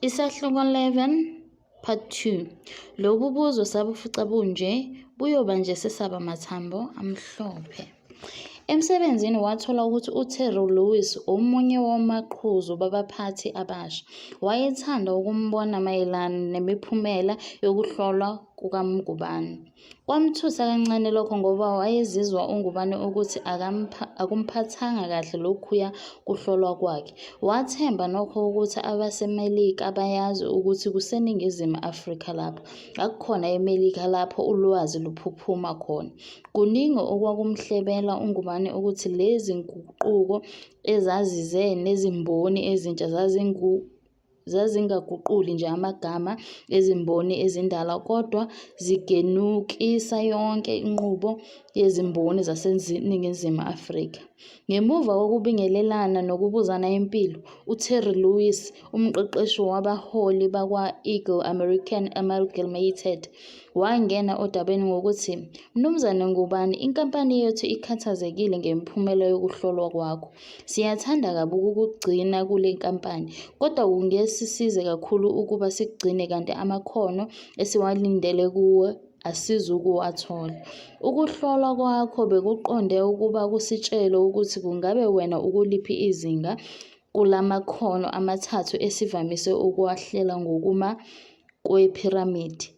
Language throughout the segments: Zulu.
Isahluko 11 Part 2 Lobu buzwe sabufica bunje, buyoba nje sesaba mathambo amhlophe. Emsebenzini wathola ukuthi uTerry Lewis omunye womaqhuzu babaphathi abasha, wayethanda ukumbona mayelana nemiphumela yokuhlolwa kukaNgubane. Kwamthusa kancane lokho ngoba wayezizwa uNgubane ukuthi akumphathanga kahle lokhuya kuhlolwa kwakhe. Wathemba nokho ukuthi abaseMelika bayazi ukuthi kuseNingizimu Afrika lapha, akukhona eMelika lapho ulwazi luphuphuma khona. Kuningi okwakumhlebela uNgubane ukuthi lezi nguquko ezazize nezimboni ezintsha zazingaguquli nje amagama ezimboni ezindala kodwa zigenukisa yonke inqubo yezimboni zaseNingizimu Afrika. Ngemuva kokubingelelana nokubuzana impilo, uTerry Lewis, umqeqeshi wabaholi bakwa-Anglo American Amalgamated, wangena odabeni ngokuthi, Mnumzane Ngubane, inkampani yethu ikhathazekile ngemiphumela yokuhlolwa kwakho. Siyathanda kabi ukukugcina kule nkampani, kodwa kungesisize kakhulu ukuba sikugcine kanti amakhono esiwalindele kuwe asizukuwathola. Ukuhlolwa kwakho bekuqonde ukuba kusitshele ukuthi kungabe wena ukuliphi izinga kulamakhono amathathu esivamise ukuwahlela ngokuma kwephiramidi.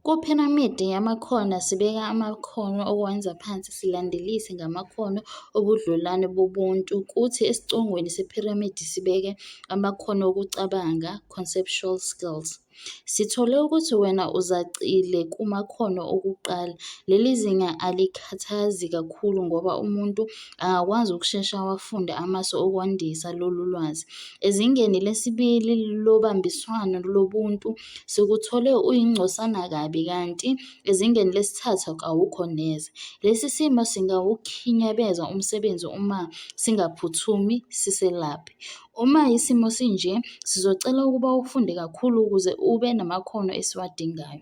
Kuphiramidi yamakhono sibeka amakhono okwenza phansi silandelise ngamakhono obudlelwano bobuntu kuthi esicongweni sephiramidi sibeke amakhono okucabanga, conceptual skills. Sithole ukuthi wena uzacile kumakhono okuqala, leli zinga alikhathazi kakhulu ngoba umuntu angakwazi ukusheshe awafunde amasu okwandisa lolu lwazi. Ezingeni lesibili lobambiswano lobuntu sikuthole uyingcosana kabi kanti ezingeni lesithathu awukho neze. Lesi simo singawukhinyabeza umsebenzi uma singaphuthumi siselaphe. Uma isimo sinje sizocela ukuba ufunde kakhulu ukuze ube namakhono esiwadingayo.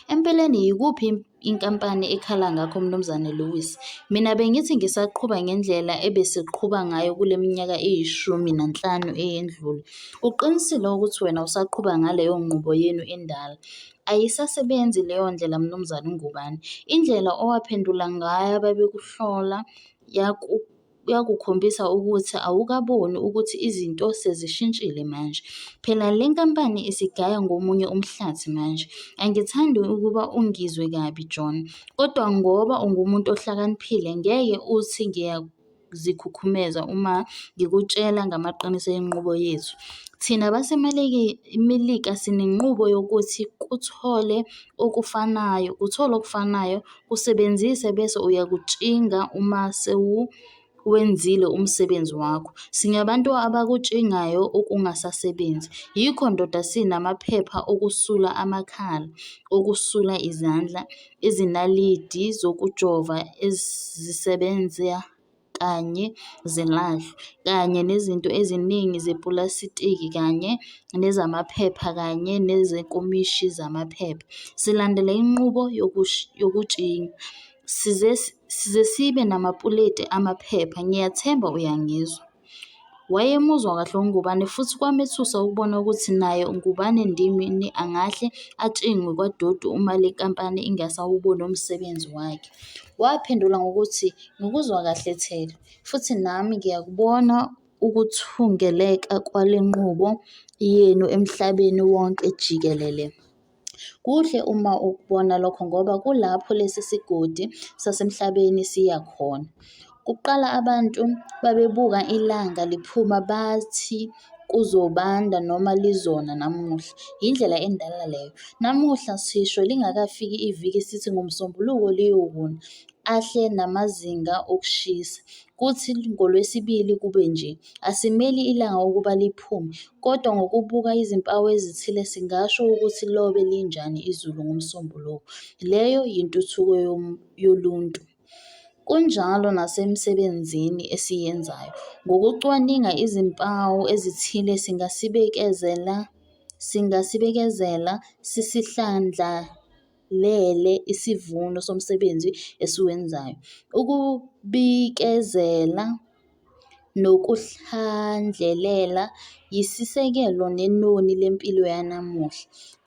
Empeleni yikuphi inkampani ekhala ngakho Mnumzane Lewis? Mina bengithi ngisaqhuba ngendlela ebesiqhuba ngayo kule minyaka eyishumi nanhlanu eyedlule. Uqinisile ukuthi wena usaqhuba ngaleyo nqubo yenu endala. Ayisasebenzi leyo ndlela Mnumzane Ngubane. Indlela owaphendula ngayo ababekuhlola yakukhombisa ukuthi awukaboni ukuthi izinto sezishintshile manje. Phela le nkampani isigaya ngomunye umhlathi manje. Angithandi ukuba ungizwe kabi John, kodwa ngoba ungumuntu ohlakaniphile ngeke uthi ngiyazikhukhumeza uma ngikutshela ngamaqiniso enqubo yethu. Thina baseMelika sinenqubo yokuthi kuthole okufanayo, kusebenzise bese uyakutshinga uma sewuwenzile umsebenzi wakho. Singabantu abakutshingayo okungasasebenzi. Yikho ndoda sinamaphepha okusula amakhala, okusula izandla, izinalidi zokujova ezisebenza kanye zilahlwe, kanye nezinto eziningi zepulasitiki kanye nezamaphepha kanye nezinkomishi zamaphepha. Silandela inqubo yokutshinga. Size sibe namapuleti amaphepha, ngiyathemba uyangizwa. Wayemuzwa kahle uNgubane futhi kwamethusa ukubona ukuthi naye Ngubane ndini angahle atshingwe kwadoti uma le nkampani ingasawuboni umsebenzi wakhe. Waphendula ngokuthi, Ngikuzwa kahle Terry, futhi nami ngiyakubona ukuthungeleka kwale nqubo yenu emhlabeni wonke jikelele. Kuhle uma ukubona lokho ngoba kulapho lesi sigodi sasemhlabeni siya khona. Kuqala abantu babebuka ilanga liphuma bathi kuzobanda noma lizona namuhla, yindlela endala leyo. Namuhla sisho lingakafiki iviki sithi ngoMsombuluko liyokuna, ahle namazinga okushisa, kuthi ngoLwesibili kube nje. Asimeli ilanga ukuba liphume, kodwa ngokubuka izimpawu ezithile singasho ukuthi lobe linjani izulu ngoMsombuluko - leyo yintuthuko yoluntu. Kunjalo nasemisebenzini esiyenzayo - ngokucwaninga izimpawu ezithile singasibikezela sisihlandlalele isivuno somsebenzi esiwenzayo. Ukubikezela nokuhlandlelela Yisisekelo nenoni lempilo yanamuhla.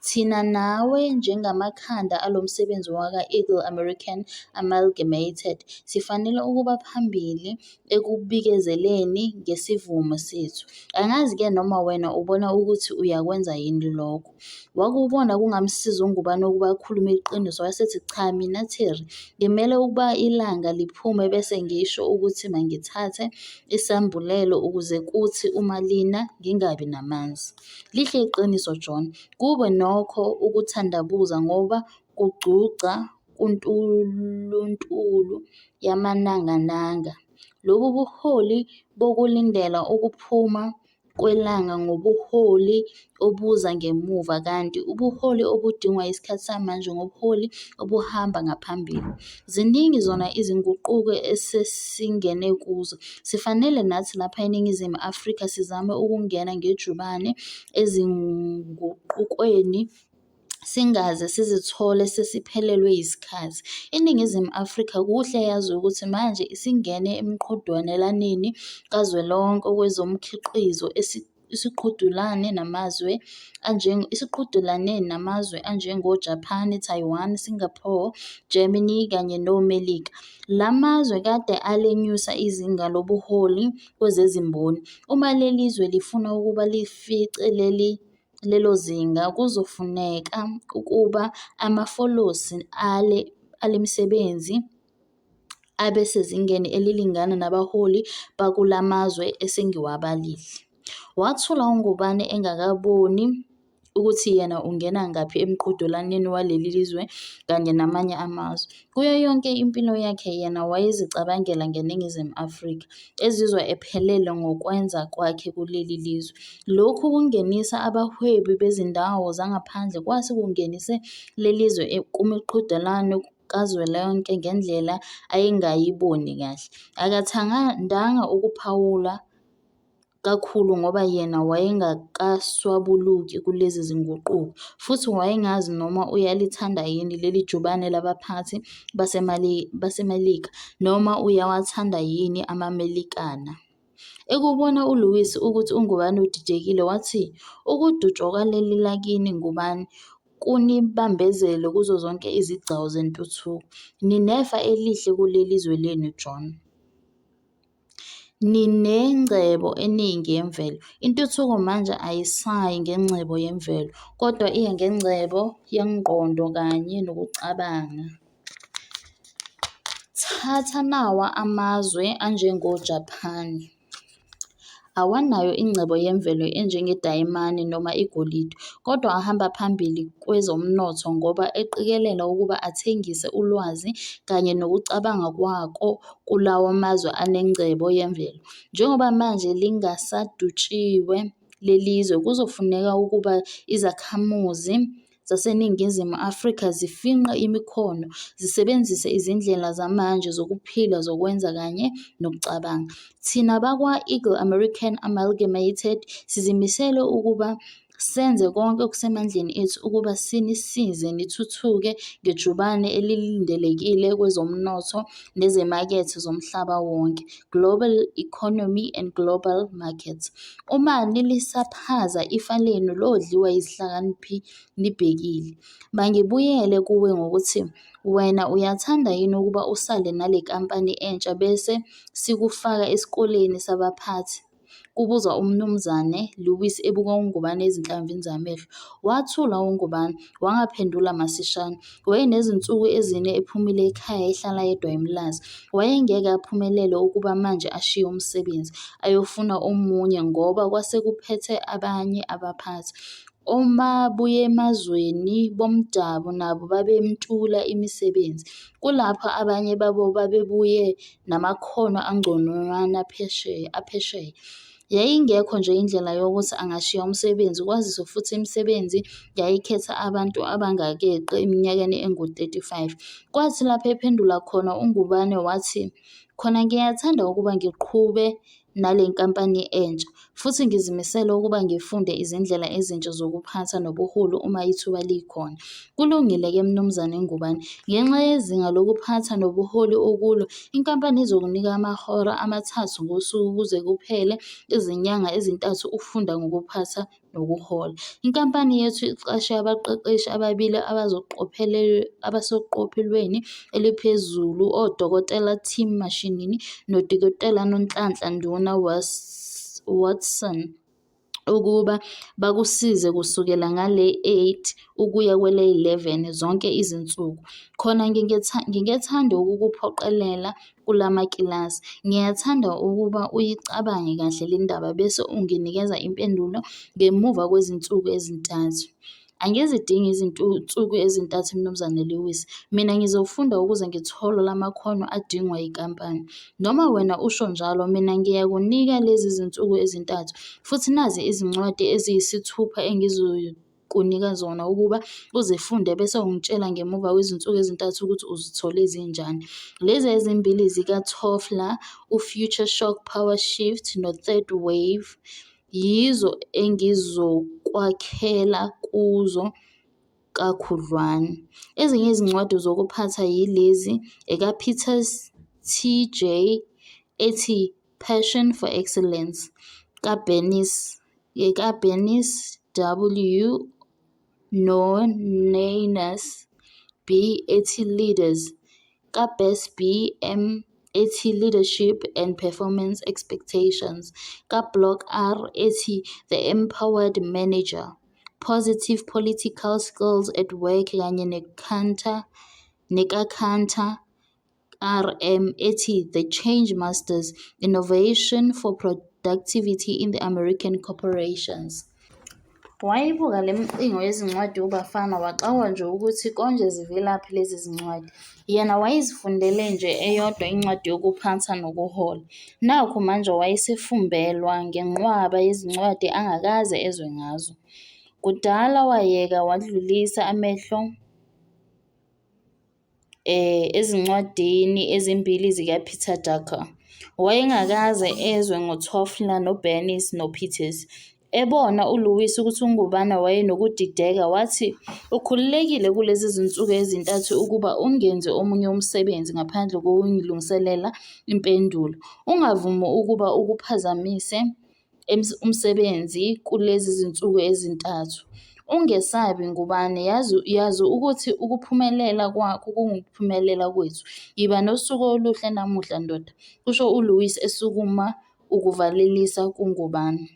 Thina nawe njengamakhanda alomsebenzi wakwa-Eagle American Amalgamated sifanele ukuba phambili ekubikezeleni ngesivuno sethu. Angazi ke noma wena ubona ukuthi uyakwenza yini lokho? Wakubona kungamsizi uNgubane ukuba akhulume iqiniso wayesethi, "Cha mina Terry, ngimele ukuba ilanga liphume bese ngisho ukuthi mangithathe isambulelo ukuze kuthi uma lina ngingabi namanzi." Lihle iqiniso John, kube nokho ukuthandabuza ngoba kugcugca kuntuluntulu yamanangananga. Lobu buholi bokulindela ukuphuma kwelanga ngubuholi obuza ngemuva kanti ubuholi obudingwa yisikhathi samanje ngubuholi obuhamba ngaphambili. Ziningi zona izinguquko esesingene kuzo, sifanele nathi lapha eNingizimu Afrika sizame ukungena ngejubane ezinguqukweni singaze sizithole sesiphelelwe yisikhathi. INingizimu Afrika kuhle yazi ukuthi manje isingene emqhudelwaneni kazwelonke wezomkhiqizo isiqhudelana namazwe anjengo Japhani, Thayiwani, Singapore, Germany kanye noMelika. La mazwe kade alenyusa izinga lobuholi kwezezimboni. Uma leli zwe lifuna ukuba lifice lelo zinga kuzofuneka ukuba amafolosi alemisebenzi abe sezingeni elilingana nabaholi bakula mazwe esengiwabalile. Wathula uNgubane engakaboni ukuthi yena ungena ngaphi emqhudelwaneni waleli zwe kanye namanye amazwe. Kuyo yonke impilo yakhe yena wayezicabangela ngeNingizimu Afrika, ezizwa ephelele ngokwenza kwakhe kuleli lizwe. Lokhu kungenisa abahwebi bezindawo zangaphandle kwase kungenise leli zwe kumiqhudelwano kazwelonke ngendlela ayengayiboni kahle. Akathandanga ukuphawula kakhulu ngoba yena wayengakaswabuluki kulezi zinguquko futhi wayengazi noma uyalithanda yini leli jubane labaphathi baseMelika noma uyawathanda yini amaMelikana. Ekubona uLewis ukuthi uNgubane udidekile wathi, "Ukudutshwa kwaleli lakini Ngubane kunibambezele kuzo zonke izigcawu zentuthuko. Ninefa elihle kuleli zwe lenu John. Ninengcebo eningi yemvelo. Intuthuko manje ayisayi ngengcebo yemvelo, kodwa iya ngengcebo yengqondo kanye nokucabanga. Thatha nawa amazwe anjengoJaphani, awanayo ingcebo yemvelo enjengedayimane noma igolide, kodwa ahamba phambili kwezomnotho ngoba eqikelela ukuba athengise ulwazi kanye nokucabanga kwako kulawa mazwe anengcebo yemvelo. Njengoba manje lingasadutshiwe leli zwe kuzofuneka ukuba izakhamuzi zaseNingizimu Afrika zifingqe imikhono, zisebenzise izindlela zamanje zokuphila zokwenza kanye nokucabanga. Thina bakwa-Eagle American Amalgamated sizimisele ukuba senze konke okusemandleni ethu ukuba sinisize nithuthuke ngejubane elilindelekile kwezomnotho nezimakethe zomhlaba wonke, global economy and global markets. Uma nilisaphaza ifa lenu lodliwa yizihlakaniphi nibhekile. Mangibuyele kuwe ngokuthi wena uyathanda yini ukuba usale nale nkampani entsha bese sikufaka esikoleni sabaphathi? Kubuza uMnumzane Lewis ebuka uNgubane ezinhlamvini zamehlo. Wathula uNgubane, wangaphendula masishane. Wayenezinsuku ezine ephumile ekhaya ehlala yedwa eMlazi. Wayengeke aphumelele ukuba manje ashiye umsebenzi, ayofuna omunye ngoba kwase kuphethe abanye abaphathi. Omabuyemazweni bomdabu nabo babentula imisebenzi, kulapho abanye babo babebuye namakhono angconywana aphesheya. Yayingekho nje indlela yokuthi angashiya umsebenzi kwazise futhi imisebenzi yayikhetha abantu abangakeqi eminyakeni engu-35. Kwathi lapho ephendula khona uNgubane wathi, "Khona ngiyathanda ukuba ngiqhube nale nkampani entsha. Futhi ngizimisele ukuba ngifunde izindlela ezintsha zokuphatha nobuholi uma ithuba likhona. Kulungile-ke Mnumzane Ngubane, ngenxa yezinga lokuphatha nobuholi okulo, inkampani izokunika amahora amathathu ngosuku kuze kuphele izinyanga ezintathu ufunda ngokuphatha nokuhola. Inkampani yethu iqashe abaqeqeshi ababili abaseqophelweni eliphezulu oDkt Tim Mashinini noDkt Nonhlanhla Nduna-Watson ukuba bakusize kusukela ngale-8:00 kuya kwele-11:00 zonke izinsuku. Khona ngingethande ukukuphoqelela kulamakilasi. Ngingathanda ukuba uyicabange kahle le ndaba bese unginikeza impendulo ngemuva kwezinsuku ezintathu. Angizidingi izinsuku ezintathu Mnumzane Lewis. Mina ngizofunda ukuze ngithole lamakhono adingwa yinkampani. Noma wena usho njalo mina ngiyakunika lezi zinsuku ezintathu, futhi nazi izincwadi eziyisithupha engizokunika zona ukuba uzifunde bese ungitshela ngemuva kwezinsuku ezintathu ukuthi uzithole zinjani. Lezi ezimbili zikaToffler u-Future Shock Power Shift no-Third Wave yizo engizokwakhela kuzo kakhudlwana. Ezinye izincwadi zokuphatha yilezi, ekaPieters TJ ethi Passion for Excellence, ekaBennis W noNeiners B ethi Leaders, kaBass B M ethi Leadership and Performance Expectations, kaBlock R ethi The Empowered Manager, Positive Political Skills at Work kanye nekaCantor R M ethi The Change Masters - Innovation for Productivity in American Corporations. Wayibuka le miqingo yezincwadi uBafana waxakwa nje ukuthi konje zivelaphi lezi zincwadi. Yena wayezifundele nje eyodwa incwadi yokuphatha nokuhola, nakhu manje wayesefumbelwa ngenqwaba yezincwadi angakaze ezwe ngazo. Kudala wayeka wadlulisa amehlo ezincwadini ezimbili zikaPeter Drucker. Wayengakaze ezwe ngoToffler noBennis noPieters. Ebona uLewis ukuthi uNgubane wayenokudideka wathi, Ukhululekile kulezi zinsuku ezintathu ukuba ungenzi omunye umsebenzi ngaphandle kokungilungisela impendulo. Ungavumi ukuba ukuphazamise umsebenzi kulezi zinsuku ezintathu. Ungesabi Ngubane yazi ukuthi ukuphumelela kwakho kungukuphumelela kwethu. Yiba nosuku oluhle namuhla ndoda, kusho uLewis esukuma ukuvalelisa kuNgubane.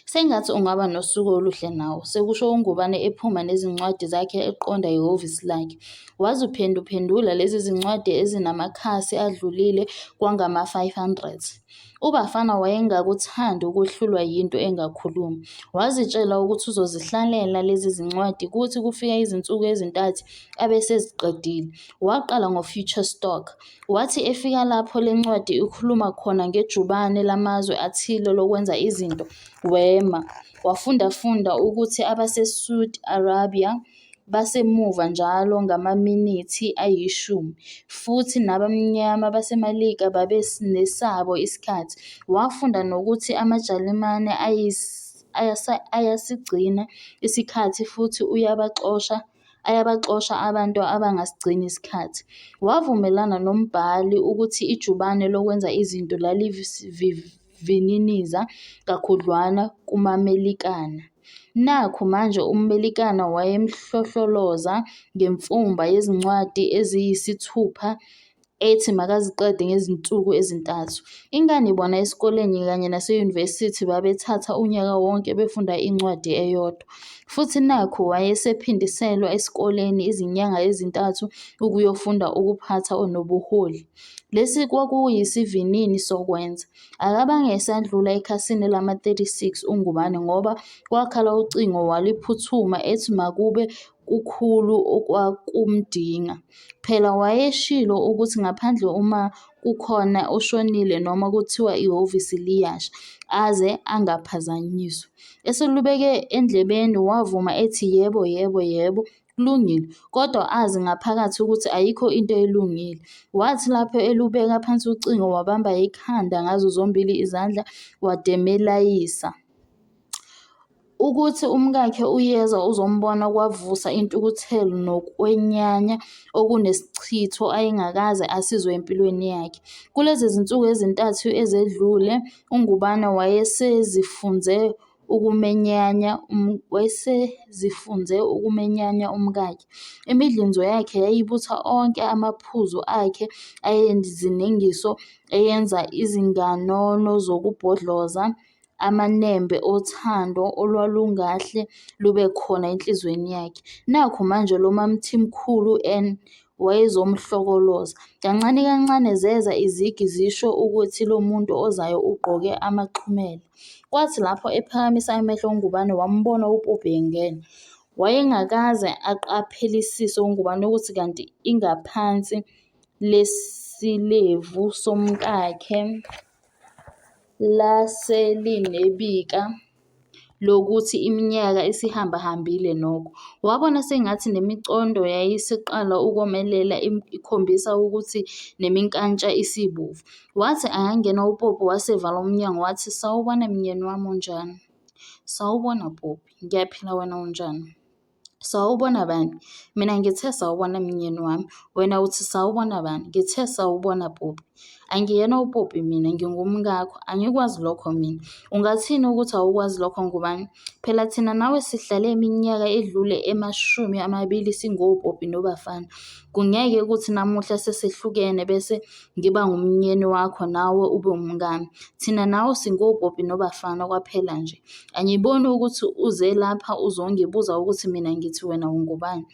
Sengathi ungaba nosuku oluhle nawe, sekusho uNgubane ephuma nezincwadi zakhe eqonda ehhovisi lakhe. Waziphenduphendula lezi zincwadi ezinamakhasi adlulile kwangama-500. UBafana wayengakuthandi ukwehlulwa yinto engakhulumi. Wazitshela ukuthi uzozihlalela lezi zincwadi kuthi kufika izinsuku ezintathu abe eseziqedile. Waqala ngo-Future Stock. Wathi efika lapho le ncwadi ikhuluma khona ngejubane lamazwe athile lokwenza izinto, wema. Wafundafunda ukuthi abaseSaudi Arabia basemuva njalo ngamaminithi ayishumi, futhi nabamnyama baseMelika babenesabo isikhathi. Wafunda nokuthi amaJalimane ayasigcina isikhathi futhi ayabaxosha abantu abangasigcini isikhathi. Wavumelana nombhali ukuthi ijubane lokwenza izinto lalivivininiza kakhudlwana kumaMelikana. Nakhu manje umMelikana wayemhlohloloza ngemfumba yezincwadi eziyisithupha ethi makaziqede ngezinsuku ezintathu. Ingani bona esikoleni kanye naseyunivesithi babethatha unyaka wonke befunda incwadi eyodwa. Futhi nakhu wayesephindiselwa esikoleni izinyanga ezintathu ukuyofunda ukuphatha nobuholi. Lesi kwakuyisivinini sokwenza. Akabange esadlula ekhasini lama-36 uNgubane ngoba kwakhala ucingo waluphuthuma ethi makube kukhulu okwakumdinga. Phela wayeshilo ukuthi ngaphandle uma kukhona oshonile noma kuthiwa ihhovisi liyasha, aze angaphazanyiswa. Eselubeke endlebeni wavuma ethi, yebo, yebo, yebo. Kulungile, kodwa azi ngaphakathi ukuthi ayikho into elungile. Wathi lapho elubeka phansi ucingo wabamba ikhanda ngazo zombili izandla wademelayisa. Ukuthi umkakhe uyeza uzombona kwavusa intukuthelo nokwenyanya okunesichitho ayengakaze asizwe empilweni yakhe. Kulezi zinsuku ezintathu esedlule uNgubane wayesezifunze ukumenyanya umkakhe. Imidlinzo yakhe yayibutha onke amaphuzu akhe ayizinengiso eyenza izinganono zokubhodloza amanembe othando olwalungahle lube khona enhliziyweni yakhe. Nakhu manje loMaMthimkhulu wayezomhlokoloza. Kancane kancane zeza izigi zisho ukuthi lomuntu ozayo ugqoke amaxhumela. Kwathi lapho ephakamisa amehlo uNgubane wambona uPoppie engena. Wayengakaze aqaphelisise uNgubane ukuthi kanti ingaphansi lesilevu somkakhe laselinebika lokuthi iminyaka isihambahambile nokho. Wabona sengathi nemicondo yayisiqala ukomelela ikhombisa ukuthi neminkantsha isibomvu. Wathi angangena uPoppie wasevala umnyango wathi, "Sawubona myeni wami unjani?" "Sawubona Poppie, ngiyaphila wena unjani?" Sawubona bani? Mina ngithe sawubona myeni wami, wena uthi sawubona bani? Ngithe sawubona Poppie. Angiyena uPoppie mina, ngingumkakho. Angikwazi lokho mina. Ungathini ukuthi awukwazi lokho Ngubane? Phela thina nawe sihlale iminyaka edlule ema-20 singoPoppie noBafana. Kungeke kuthi namuhla sesehlukene bese ngiba ngumyeni wakho nawe ube umkami. Thina nawe singoPoppie noBafana kwaphela nje. Angiboni ukuthi uze lapha uzongibuza ukuthi mina ngithi wena ungubani.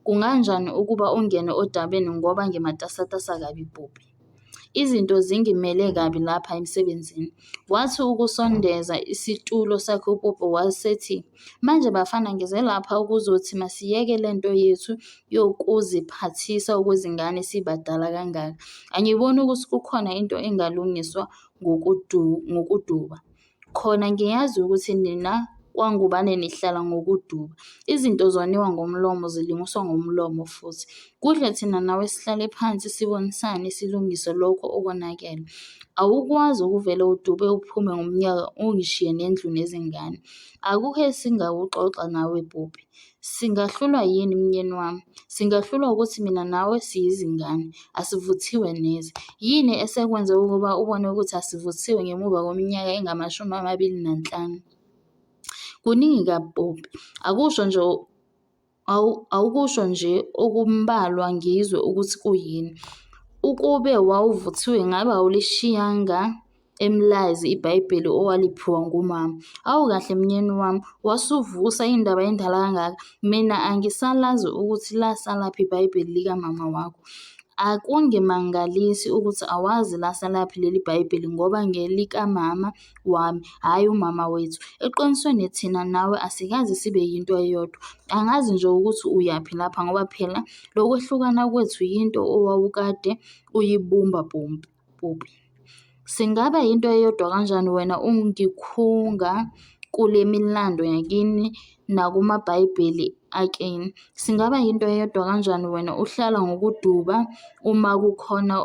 Kunganjani ukuba ungene odabeni ngoba ngimatasatasa kabi Poppie. Izinto zingimele kabi lapha emsebenzini. Wathi ukusondeza isitulo sakhe uPoppie wasethi, Manje Bafana ngize lapha ukuzothi masiyeke le nto yethu yokuziphathisa okwezingane sibadala kangaka. Angiboni ukuthi kukhona into engalungiswa ngokuduba. Khona ngiyazi ukuthi nina kwaNgubane nihlala ngokuduba. Izinto zoniwa ngomlomo zilungiswa ngomlomo futhi. Kuhle thina nawe sihlale phansi sibonisane silungise lokho okonakele. Awukwazi ukuvele udube uphume ngomnyango ungishiye nendlu nezingane. Akukho esingakuxoxa nawe Poppie. Singahlulwa yini myeni wami? Singahlulwa ukuthi mina nawe siyizingane, asivuthiwe neze. Yini esekwenze ukuba ubone ukuthi asivuthiwe ngemuva kweminyaka engama-25? Kuningi kabi Poppie, akusho nje awukusho nje okumbalwa ngizwe ukuthi kuyini. Ukube wawuvuthiwe ngabe awulishiyanga eMlazi iBhayibheli owaliphiwa ngumama. Awu kahle myeni wami, wasuvusa indaba endala kangaka. Mina angisalazi ukuthi lasalaphi iBhayibheli likamama wakho. Akungimangalisi ukuthi awazi lasalaphi leli Bhayibheli ngoba ngelikamama wami, hhayi umama wethu. Eqinisweni thina nawe asikaze sibe yinto eyodwa. Angazi nje ukuthi uyaphi lapha ngoba phela lokwehlukana kwethu yinto owawukade uyibumba Poppie. Singaba yinto eyodwa kanjani wena ungikhunga kule milando yakini nakumaBhayibheli akini? Singaba yinto eyodwa kanjani wena uhlala ngokuduba uma kukhona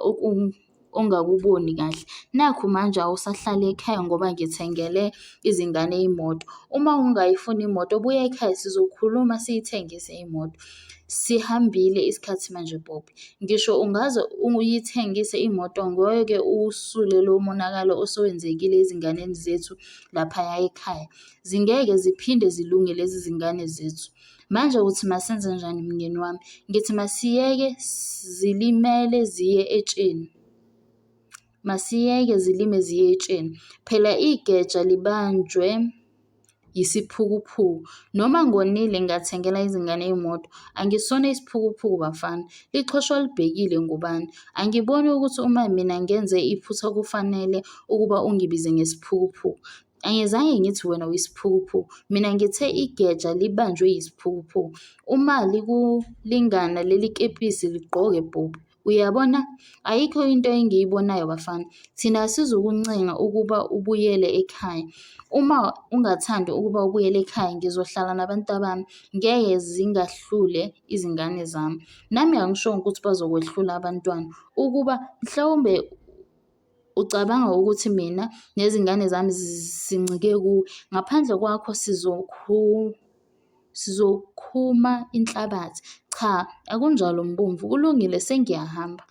ongakuboni kahle? Nakhu manje awusahlali ekhaya ngoba ngithengele izingane imoto. Uma ungayifuni imoto buya ekhaya sizokhuluma siyithengise imoto. Sihambile isikhathi manje Poppie. Ngisho ungaze uyithengise imoto ngeke uwusule lo monakalo osuwenzekile ezinganeni zethu laphaya ekhaya. Zingeke ziphinde zilunge lezi zingane zethu. Manje uthi masenzenjani myeni wami? Ngithi masiyeke zilimele ziye etsheni. Masiyeke zilime ziye etsheni. Phela igeja libanjwe yisiphukuphuku. Noma ngonile ngathengela izingane imoto, angisona isiphukuphuku bafana. Lixhoshwa libhekile ngubani? Angiboni ukuthi uma mina ngenze iphutha kufanele ukuba ungibize ngesiphukuphuku. Angizange ngithi wena uyisiphukuphuku, mina ngithe igeja libanjwe yisiphukuphuku. Uma likulingana leli kepisi ligqoke Poppie. Uyabona? Ayikho into engiyibonayo bafana. Thina asizukuncenga ukuba ubuyele ekhaya. Uma ungathandi ukuba ubuyele ekhaya ngizohlala nabantabami, ngeke zingahlule izingane zami. Nami angishongo ukuthi bazokwehlula abantwana. Ukuba mhlawumbe ucabanga ukuthi mina nezingane zami sincike kuwe. Ngaphandle kwakho sizokhuma inhlabathi. Cha, akunjalo Mbomvu, kulungile sengiyahamba.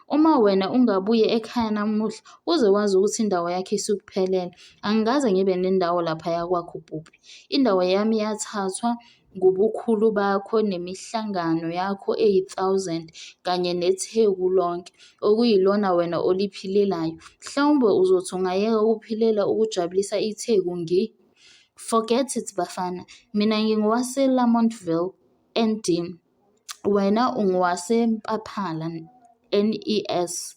Uma wena ungabuyi ekhaya namuhla, uze wazi ukuthi indawo yakho isikuphelele. Angikaze ngibe nendawo laphaya kwakho Popi. Indawo yami yathathwa ngubukhulu bakho nemihlangano yakho eyi-thousand kanye neTheku lonke, okuyilona wena oliphilelayo. Mhlawumbe uzothi ungayeka ukuphilela ukujabulisa iTheku ngi. Forget it bafana, mina ngingowase-Lamontville, ND, wena ungowaseMpaphala, NES.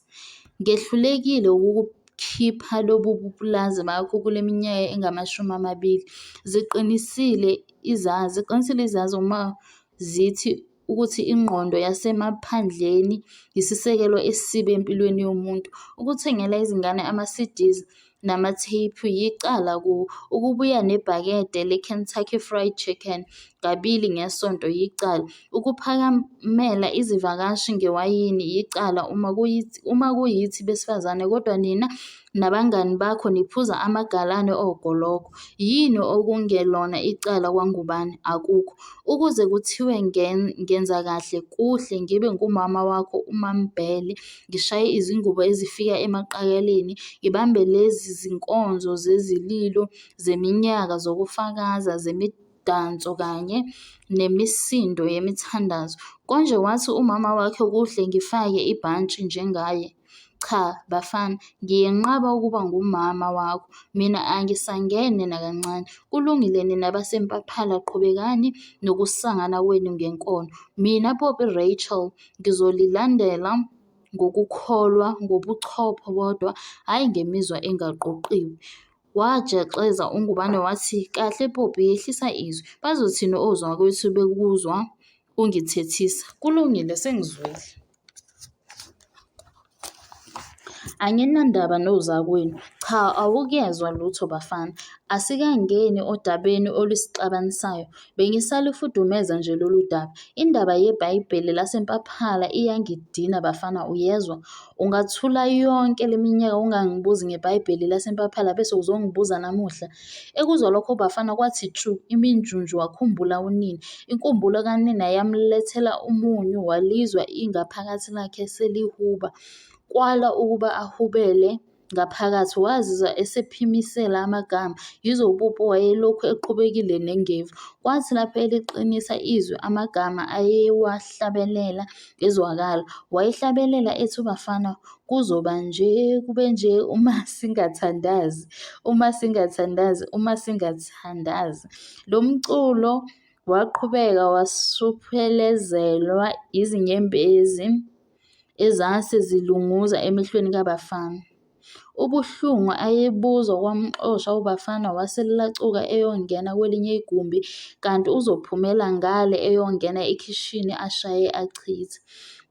Ngehlulekile wukukukhipha lobu bupulazi bakho kule minyaka engamashumi amabili. Ziqinisile izazi, ziqinisile izazi uma zithi ukuthi ingqondo yasemaphandleni yisisekelo esibi empilweni yomuntu. Ukuthengela izingane ama-CDs namatheyiphu yicala kuwe. Ukubuya nebhakede le-Kentucky Fried Chicken kabili ngesonto yicala. Ukuphakamela izivakashi ngewayini yicala uma kuyithi besifazane kodwa nina nabangani bakho niphuza amagalane ogologo. Yini okungelona icala kwaNgubane? Akukho. Ukuze kuthiwe ngenza kahle kuhle ngibe ngumama wakho uMaMbhele, ngishaye izingubo ezifika emaqakaleni, ngibambe lezi zinkonzo zezililo, zeminyaka, zokufakaza, zemidanso kanye nemisindo yemithandazo. Konje wathi umama wakho kuhle ngifake ibhantshi njengaye? Cha, bafana, ngiyenqaba ukuba ngumama wakho, mina angisangene nakancane. Kulungile nina baseMpaphala qhubekani nokusangana kwenu ngenkolo. Mina Poppy Rachel ngizolilandela ngokukholwa, ngobuchopho kodwa hhayi ngemizwa engaqoqiwe. Wajeqeza uNgubane wathi, Kahle Poppy yehlisa izwi, bazothini ozakwethu bekuzwa ungithethisa? Kulungile sengizwile. Anginandaba nozakwenu. Cha awukezwa lutho bafana. Asikangeni odabeni olusixabanisayo. Bengisalufudumeza nje lolu daba. Indaba yebhayibheli laseMpaphala iyangidina bafana uyezwa? Ungathula yonke le minyaka ungangibuzi ngebhayibheli laseMpaphala bese uzongibuza namuhla? Ekuzwa lokho uBafana kwathi tshu iminjunju wakhumbula unina. Inkumbulo kanina yamlethela umunyu walizwa ingaphakathi lakhe selihuba. Kwala ukuba ahubele ngaphakathi wazizwa esephimisela amagama yize uPopo wayelokhu eqhubekile nengevu. Kwathi lapho eliqinisa izwi amagama ayewahlabelela ezwakala. Wayehlabelela ethi uBafana Kuzoba nje kube nje uma singathandazi, uma singathandazi, uma singathandazi. Lo mculo waqhubeka wasuphelezelwa izinyembezi ezase zilunguza emehlweni kaBafana. Ubuhlungu ayebuzwa kwamxosha uBafana waselacuka eyongena kwelinye igumbi kanti uzophumela ngale eyongena ekhishini ashaye achithe.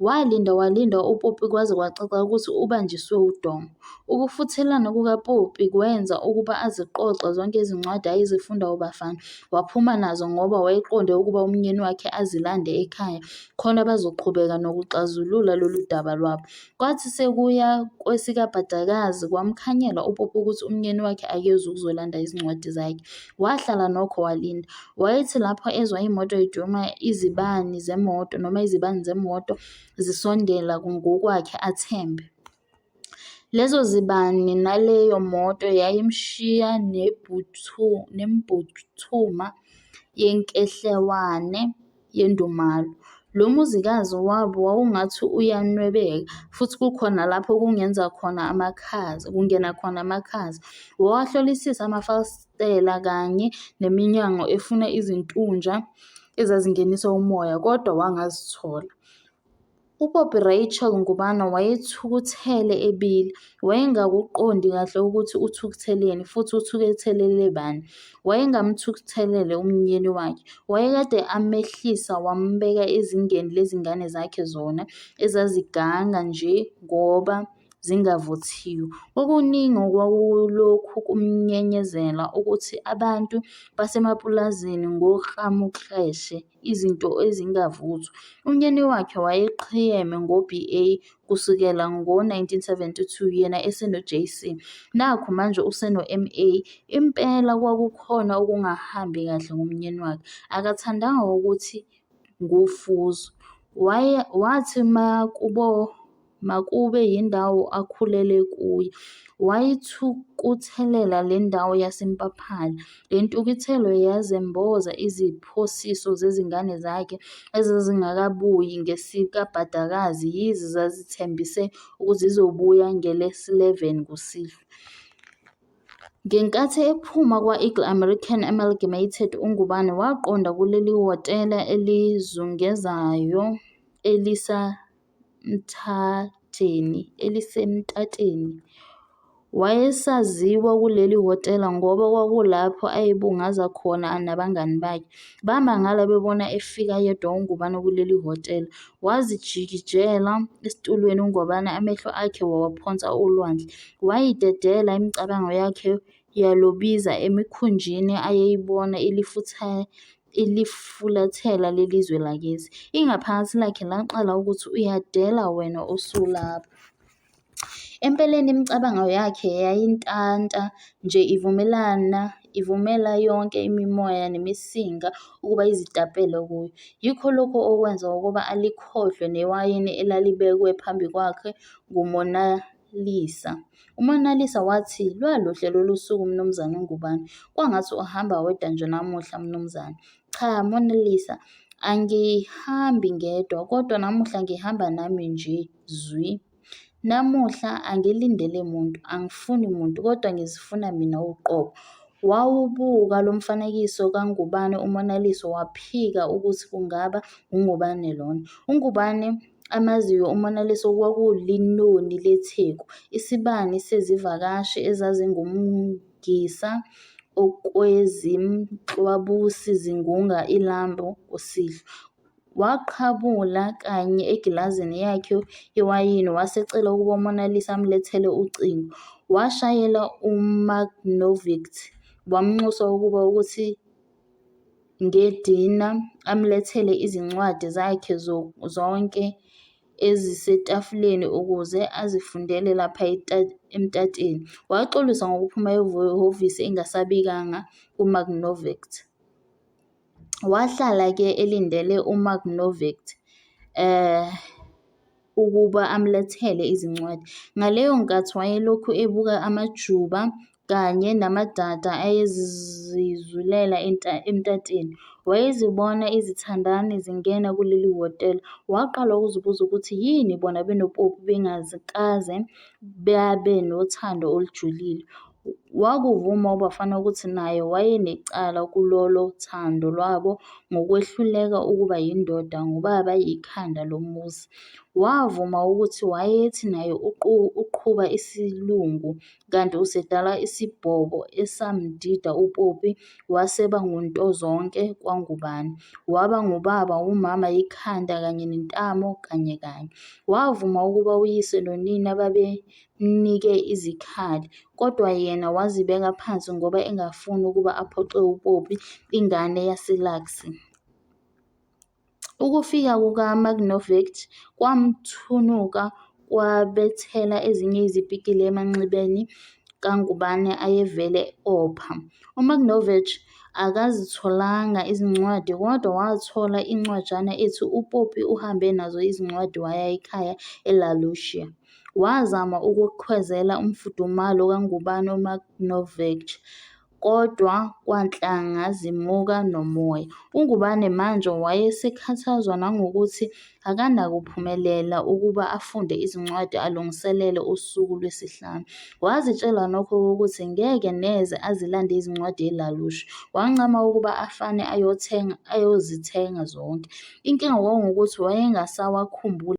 Walinda walinda uPoppy kwaze kwacaca ukuthi ubanjiswe udonga. Ukufuthelana kukaPoppy kwenza ukuba aziqoqe zonke izincwadi ayezifunda uBafana, waphuma nazo ngoba wayeqonde ukuba umyeni wakhe azilande ekhaya khona bazoqhubeka nokuxazulula lolu daba lwabo. Kwathi sekuya kwesikabhadakazi kwamkhanyela uPoppy ukuthi umyeni wakhe akezi ukuzolanda izincwadi zakhe. Wahlala nokho walinda. Wayethi lapho ezwa imoto iduma izibani zemoto noma izibani zemoto zisondela ngokwakhe athembe. Lezo zibani naleyo moto yayimshiya nembuthuma yenkehlewane yendumalo. Lo muzikazi wabo wawungathi uyanwebeka futhi kukhona lapho kungenza khona amakhaza, kungena khona amakhaza. Wawahlolisisa amafasitela kanye neminyango efuna izintunja ezazingenisa umoya, kodwa wangazithola. UPoppy Rachel Ngubane wayethukuthele ebila. Wayengakuqondi kahle ukuthi uthukutheleni futhi uthukuthelele bani. Wayengamthukuthelele umyeni wakhe. Wayekade amehlisa wambeka ezingeni lezingane zakhe zona ezaziganga nje ngoba zingavuthiwe. Kwakukuningi okwakulokhu kumnyenyezela ukuthi abantu basemapulazini ngoklamukleshe, izinto ezingavuthwa. Umyeni wakhe wayeqhiyeme ngo-BA kusukela ngo-1972 yena eseno-JC, nakhu manje useno-MA. Impela kwakukhona okungahambi kahle ngomyeni wakhe. Akathandanga ukuthi ngufuzo. Wathi makube yindawo akhulele kuyo. Wayithukuthelela le ndawo yaseMpaphala. Le ntukuthelo yazemboza iziphosiso zezingane zakhe ezazingakabuyi ngesikabhadakazi yize zazithembise ukuthi zizobuya ngelesi-11 kusihlwa. Ngenkathi ephuma kwa-Eagle American Amalgamated uNgubane waqonda kuleli hhotela elizungezayo eliseMthateni. Wayesaziwa kuleli hhotela ngoba kwakulapho ayebungaza khona nabangani bakhe. Bamangala bebona efika yedwa uNgubane kuleli hhotela. Wazijikijela esitulweni uNgubane amehlo akhe wawaphonsa olwandle. Wayidedela imicabango yakhe yalobiza emikhunjini ayeyibona ilifulathela leli zwe lakithi. Ingaphakathi lakhe laqala ukuthi uyadela wena osulapho. Empeleni imicabango yakhe yayintanta nje ivumela yonke imimoya nemisinga ukuba izitapele kuyo. Yikho lokhu okwenza ukuba alikhohlwe newayini elalibekwe phambi kwakhe nguMonalisa. UMonalisa wathi, Lwaluhle lolu suku Mnumzane Ngubane, kwangathi uhamba wedwa nje namuhla Mnumzane. Cha Monalisa, angihambi ngedwa kodwa namuhla ngihamba nami nje zwi. Namuhla angilindele muntu, angifuni muntu kodwa ngizifuna mina uqobo. Wawubuka lo mfanekiso kaNgubane uMonalisa waphika ukuthi kungaba uNgubane lona. UNgubane amaziyo uMonalisa kwakulinoni leTheku, isibani sezivakashi ezazingumugisa okwezinhlwabusi zingunga ilambu kusihlwa. Waqhabula kanye egilazini yakhe yewayini wase ecela ukuba uMonalisa amlethele ucingo. Washayela uMagnovicz wamnxusa ukuba kuthi ngedina amlethele izincwadi zakhe zonke ezisetafuleni ukuze azifundele lapha emtateni. Waxolisa ngokuphuma ehhovisi engasabikanga kuMagnovicz. Wahlala-ke elindele uMagnovicz ukuba amlethele izincwadi. Ngaleyo nkathi wayelokhu ebuka amajuba kanye namadada ayezizulela emtateni. Wayezibona izithandani zingena kuleli hhotela. Waqala ukuzibuza ukuthi yini bona benoPoppy bengakaze babe nothando olujulile. Wakuvuma uBafana ukuthi naye wayenecala kulolo thando lwabo ngokwehluleka ukuba yindoda, ngubaba, yikhanda lomuzi. Wavuma ukuthi wayethi naye uqhuba isilungu kanti usedala isibhobo esamdida uPoppy waseba nguntozonke kwaNgubane, waba ngubaba, umama, yikhanda kanye nentamo kanyekanye. Wavuma ukuba uyise nonina babemnike izikhali, kodwa yena wazibeka phansi ngoba engafuni ukuba aphoxe uPoppy, ingane yaseLuxy. Ukufika kukaMagnovicz kwamthunuka kwabethela ezinye izipikili emanxebeni kaNgubane ayevele opha. UMagnovicz akazitholanga izincwadi kodwa wathola incwajana ethi uPoppy uhambe nazo izincwadi waya ekhaya eLa Lucia. Wazama ukukhwezela imfudumalo kaNgubane uMagnovicz kodwa kwanhlanga zimuka nomoya. UNgubane manje wayesekhathazwa nangukuthi akanakuphumelela ukuba afunde izincwadi alungiselele usuku lwesihlanu. Wazitshela nokho ukuthi ngeke neze azilande izincwadi eLa Lucia. Wancama ukuba afane ayozithenga zonke. Inkinga kwakungukuthi wayengasawakhumbuli.